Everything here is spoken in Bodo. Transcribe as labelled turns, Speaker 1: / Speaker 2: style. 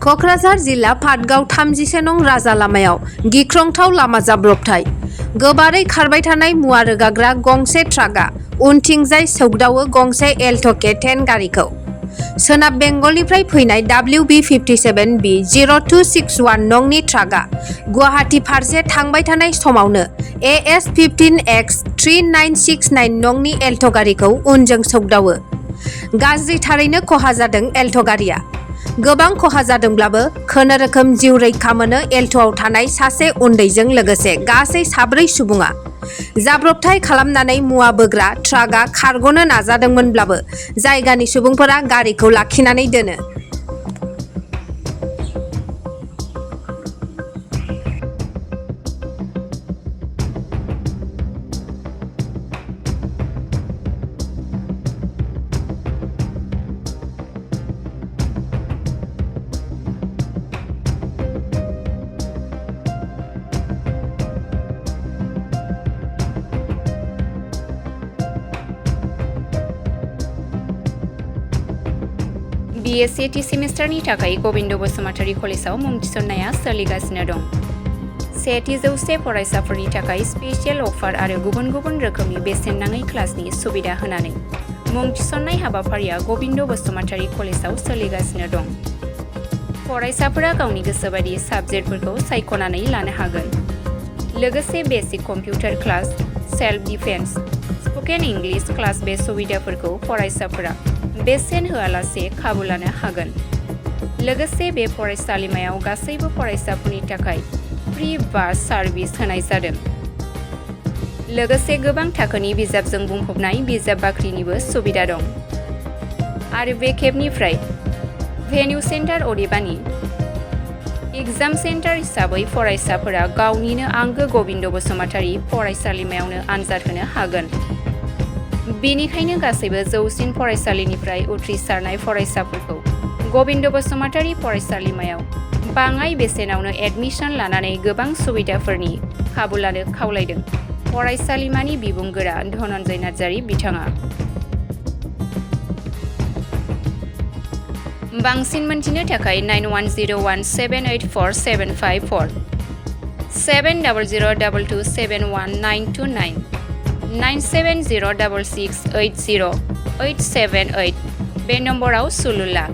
Speaker 1: क'क्राझार जिल्ला पाटगाव 37 नं राजा लामायाव गिख्रंथाव लामा जाब्रबथाय। गोबारै खारबाय थानाय मुवा रोगाग्रा गंसे ट्राकआ उनथिंजाय सौग्दावो गंसे एल्ट' K10 गारिखौ। सोनाब बेंगलनिफ्राय फैनाय WB57B 0261 नंनि ट्राकआ गुवाहाटी फारसे थांबाय थानाय समावनो AS 15X 3969 नंनि एल्ट' गारिखौ उनजों सौग्दावो। गाज्रि थारैनो खहा जादों एल्ट' गारिया। गोबां खहा जादोंब्लाबो खुनुरोखोम जिउ रैखा मोनो एल्ट'आव थानाय सासे उन्दैजों लोगोसे गासै 4 सुबुङा। जाब्रबथाय खालामनानै मुवा बोग्रा ट्राकआ खारग'नो नाजादोंमोनब्लाबो जायगानि सुबुंफोरा गारिखौ लाखिनानै दोनो।
Speaker 2: BSc सेमिस्टारनि थाखाय गबिन्द बसुमतारी कलेजाव मुं थिसननाया सोलिगासिनो दं। 100 फरायसाफोरनि थाखाय स्पेशियेल अफार आरो गुबुन गुबुन रोखोमनि बेसेन नाङै क्लासनि सुबिदा होनानै मुं थिसननाय हाबाफारिया गबिन्द बसुमतारी कलेजाव सोलिगासिनो दं। फरायसाफोरा गावनि गोसोबायदि साबजेक्टफोरखौ सायख'नानै लानो हागोन। लोगोसे basic computer class, self defence, spoken English class बे सुबिदाफोरखौ फरायसाफोरा बेसेन होआलासे खाबु लानो हागोन। लोगोसे बे फरायसालिमायाव गासैबो फरायसाफोरनि थाखाय फ्रि बास सार्भिस होनाय जादों। लोगोसे गोबां थाखोनि बिजाबजों बुंफबनाय बिजाब बाख्रिनिबो सुबिदा दं। आरो बे खेबनिफ्राय भेन्यु सेन्टार अदेबानि एग्जाम सेन्टार हिसाबै फरायसाफोरा गावनिनो आंगो गबिन्द बसुमतारी फरायसालिमायावनो आनजाद होनो हागोन। बेनिखायनो गासैबो जौसिन फरायसालिनिफ्राय उथ्रिसारनाय फरायसाफोरखौ गबिन्द बसुमतारी फरायसालिमायाव बाङाय बेसेनावनो एडमिसन लानानै गोबां सुबिदाफोरनि खाबु लानो खावलायदों फरायसालिमानि बिबुंगोरा धनन्जय नार्जारी बिथाङा। बांसिन मोनथिनो थाखाय 9101784754 7002271929 9706680878 बे नम्बराव सुलु ला।